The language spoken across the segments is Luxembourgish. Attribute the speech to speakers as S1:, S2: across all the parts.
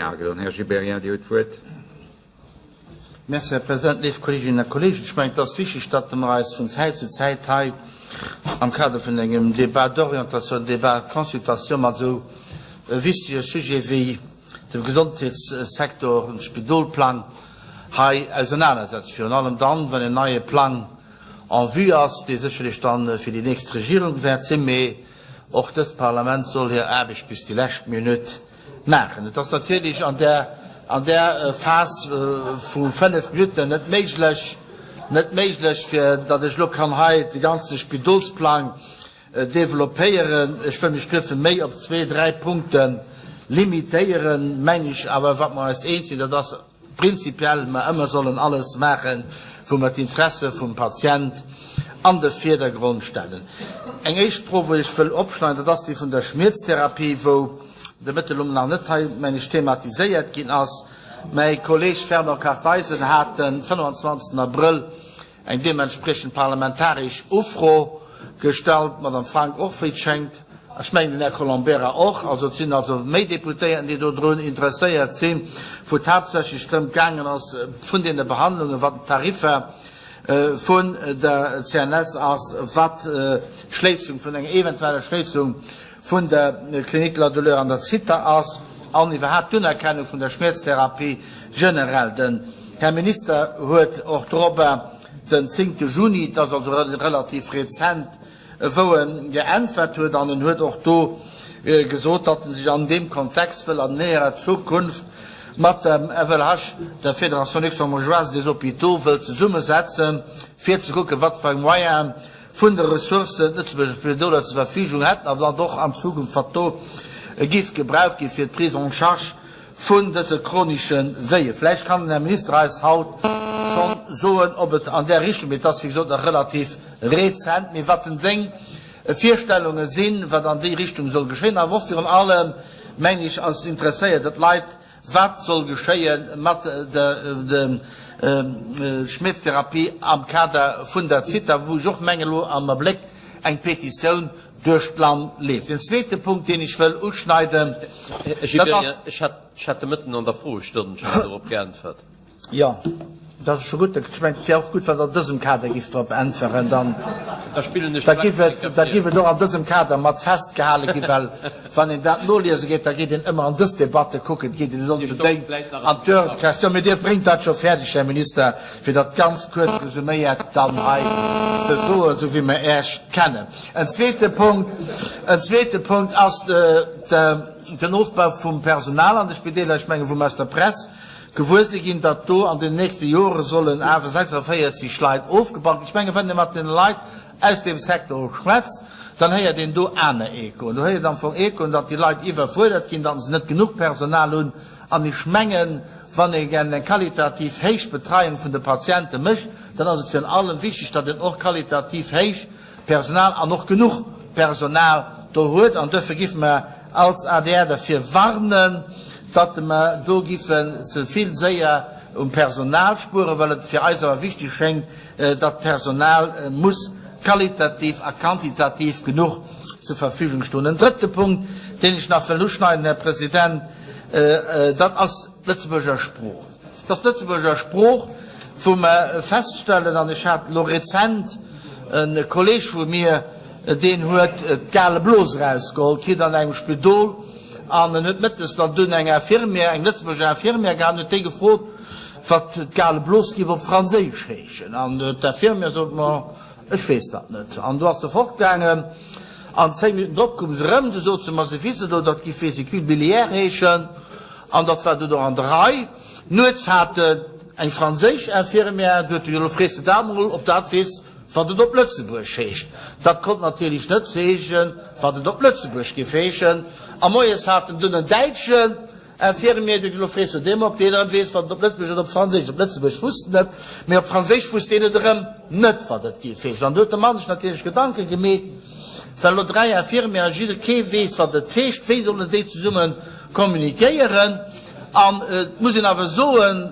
S1: Dann, Här Gibéryen, Dir hutt d'Wuert.
S2: Merci, Här President. Léif Kolleeginnen a Kolleegen, ech mengen, et ass wichtig, datt mer eis vun Zäit zu Zäit hei am Kader vun engem Débat d'orientation, Débat de consultation mat esou wichtige Sujete wéi dem Gesondheetssektor, dem Spidolplang hei ausernanersetzen, virun allem dann, wann en neie Plang en vue ass, dee sécherlech dann fir déi nächst Regierung wäert sinn. Mee och dëst Parlament soll hir Aarbecht bis déi lescht Minutt maachen. Et ass natierlech an där, an där Phas vu 5 Minutten net méiglech, net méiglech, fir datt ech elo kann hei de ganze Spidolsplang developpéieren. Ech wëll mech duerfir méi op zwee, dräi Punkte limitéieren, meng ech awer, wat mer eis eens sinn, dat ass prinzipiell mer ëmmer sollen alles maachen, wou mer d'Interesse vum Patient an de Vierdergrond stellen. Eng éischt Fro, wou ech wëll opschneiden, dat ass déi vun der Schmierztherapie, wou de Mëtte lo nach net hei, meng ech, thematiséiert ginn ass. Mäi Kolleeg Fernand Kartheissen hat den 25. Abrëll eng deementspriechend parlamentaresch Ufro gestallt, d'Madame Frank och, wéi et schéngt, ech mengen den Här Colombera och. Also et sinn also méi Deputéierten, déi dodrun interesséiert sinn, wou et haaptsächlech drëm gaangen ass, vun deene Behandlungen, wat d'Tariffer vun der CNS ass, wat d'Schléissung vun enger eventueller Schléissung vun der Clinique de la douleur an der Zitha ass an iwwerhaapt d'Unerkennung vun der Schmäerztherapie generell. Den Här Minister huet och dorobber den zéngte Juni, et ass also relativ rezent, wou e geäntwert huet an en huet och do gesot, datt en sech an deem Kontext wëll an näherer Zukunft mat dem FLH, der Fédération luxembourgeoise des hôpitaux, wëll zesummesetzen, fir ze kucken, wat fir eng Moyenen vun de Ressourcen d'Lëtzebuerger Spidoler zur Verfügung hätten a wat och an Zukunft wat do giff gebraucht gi fir d'Prise en charge vun dëse chronische Wéie. Vläicht kann den Här Minister eis haut schonn soen, ob et an där Richtung, mee et ass wéi gesot nach relativ rezent, mee wat denn seng Virstellunge sinn, wat an déi Richtung soll geschéien. Awer och virun allem, meng ech, ass interesséiert et d'Leit, Wat soll geschéie mat der Schmäerztherapie am Kader vun der Zitha, wou ech och mengen elo am Abléck eng Petitioun duerch d'Land leeft? Den zweete Punkt, deen ech wëll uschneiden,
S3: dat ass. Ech hat de Mëtten an der Froestonn schonn dorop geäntwert.
S2: Jo, dat ass scho gutt. Ech mengen, et wär och gutt, wann Der an dësem Kader gifft drop äntweren. Dann,
S3: Da spillen ech
S2: da giff et, da giff et och an dësem Kader mat festgehale ginn, well wann een dat noliese geet, da geet een ëmmer an dës Debatte kucken, et geet een net onbedéngt an d'Heure de questions. Mee Dir bréngt dat scho fäerdeg, Här Minister, fir dat ganz kuerz resuméiert dann hei ze soen, esou wéi mer Äech kennen. En zweete Punkt, en zweete Punkt ass den Ofbau vum Personal an de Spideeler. Ech mengen, wou mer aus der Press Gewuer si ginn, datt do an den nächste Jore sollen awer 46 Leit ofgebaut ginn. Ech mengen, wann ee mat den Leit aus deem Secteur schwätzt, dann héiert een do aner Echoen. Do héiert een am Fong Echoen, datt déi Leit iwwerfuerdert ginn, datt se net genuch Personal hunn. An ech mengen, wann ee gären eng qualitativ héich Betreiung vun de Patiente mécht, dann ass et virun allem wichteg, datt een och qualitativ héich Personal an och genuch Personal do huet. An duerfir giffe mer als adr derfir warnen, datt mer do giffen ze vill séier um Personal spueren, well et fir eis awer wichteg schéngt, datt d'Personal muss qualitativ a quantitativ genuch zur Verfügung stoen. En drëtte Punkt, deen ech nach wëll uschneiden, Här President, dat ass d'Lëtzebuurger Sprooch. Et ass d'Lëtzebuurger Sprooch, wou mer feststellen, an ech hat elo rezent e Kolleeg vu mir, deen huet d'Galeblos erausgeholl kritt an engem Spidol an en huet mëttes dann dunn eng Infirmière, eng Lëtzebuurger Infirmière gehat an huet déi gefrot, wat d'Galeblos géif op Franséisch heeschen. An d'Infirmière sot, Ma ech weess dat net. An du ass se fortgaangen an 10 Minutten drop koum se erëm, du sot se, Ma se wiss elo, dat géif Vésicule biliaire heeschen. An dat war dunn och an der Rei. Nuets hat en eng franséisch Infirmière, du huet e jo, elo frees de dat emol, ob dat weess, wat et op Lëtzebuerg heescht. Dat konnt natierlech net heeschen, wat et op Lëtzebuerg géif heeschen. A moies hat en dunn en däitschen Infirmier, du huet elo frees de deem, ob deen erëm weess, wat et op Lëtzebuerg oder op Franséisch. Op Lëtzebuerg wusst en et, mee op Franséisch wusst deen et erëm net, wat et géif heeschen. An du huet de Mann sech natierlech Gedanke gemeet, well elo 3 Infirmieren, jidder kee weess, wat et heescht, wéi sollen déi zesummen Communiquéieren. An et muss een awer soen,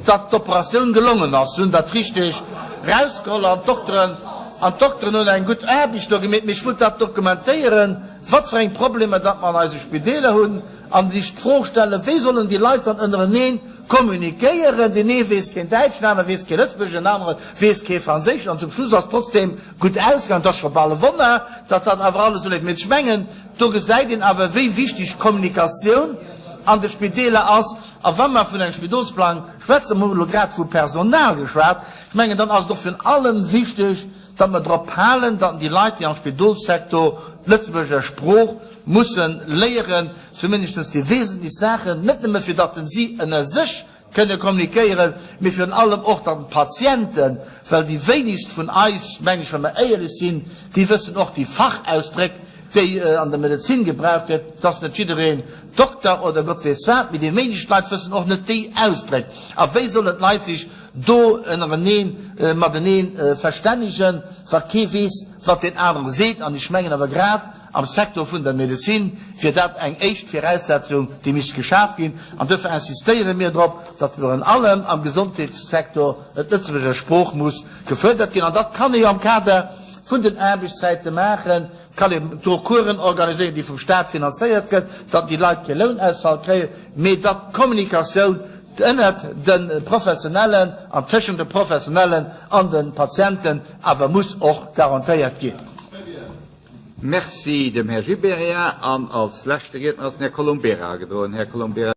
S2: datt d'Operatioun gelongen ass. Se hunn dat richteg rausgeholl an d'Dokteren, an d'Dokteren hunn eng gutt Aarbecht do gemeet. Mee ech wollt dat dokumentéieren, wat fir eng Problemer datt mer an eise Spideeler hunn, a sech d'Fro stellen, wéi sollen déi Leit dann ënnerenee kommunikéieren, deen ee weess keen Däitsch, den anere weess kee Lëtzebuergesch, den anere weess kee Franséisch, an zum Schluss ass et trotzdem gutt ausgaangen. Et ass scho bal e Wonner, datt dat awer alles esou leeft. Mee ech mengen, do gesäit een awer, wéi wichteg Kommunikatioun an de Spideeler ass. A wa mer vun engem Spidolsplang schwätzen, mer hu elo grad vu Personal geschwat, ech mengen, dann ass et och virun allem wichteg, datt mer drop halen, datt déi Leit, déi am Spidolssektor d'Lëtzebuerger Sprooch mussen léieren, zumindest déi wesentlech Saachen, net nëmme fir datt si ënner sech kënne kommunikéieren, mee virun allem och, datt d'Patienten, well déi wéinegst vun eis, mengen ech, wa mer éierlech sinn, déi wëssen och déi Fachausdréck, déi an der Medezin gebraucht gëtt, et ass net jiddereen Dokter oder Gott weess wat, mee déi wéinegst Leit wëssen och net déi Ausdréck. A wéi sollen d'Leit sech do ënnereneen, mateneen verstännegen, wa kee weess, wat deen anere seet? An ech mengen awer grad am Secteur vun der Medezin wier dat eng éischt Viraussetzung, déi misst geschaf ginn. An duerfir insistéiere mir drop, datt virun allem am Gesondheetssektor d'Lëtzebuerger Sprooch muss gefuerdert ginn. An dat kann ee jo am Kader vun den Aarbechtszäite maachen. Et kann een do Coursen organiséieren, déi vum Staat finanzéiert gëtt, datt déi Leit kee Lounausfall kréien, mee datt d'Kommunikatioun ënnert de Professionellen an tëschent de Professionellen an de Patienten awer muss och garantéiert ginn.
S1: Merci dem Här Gibéryen. An als leschte Riedner ass den Här Colombera agedroen. Här Colombera.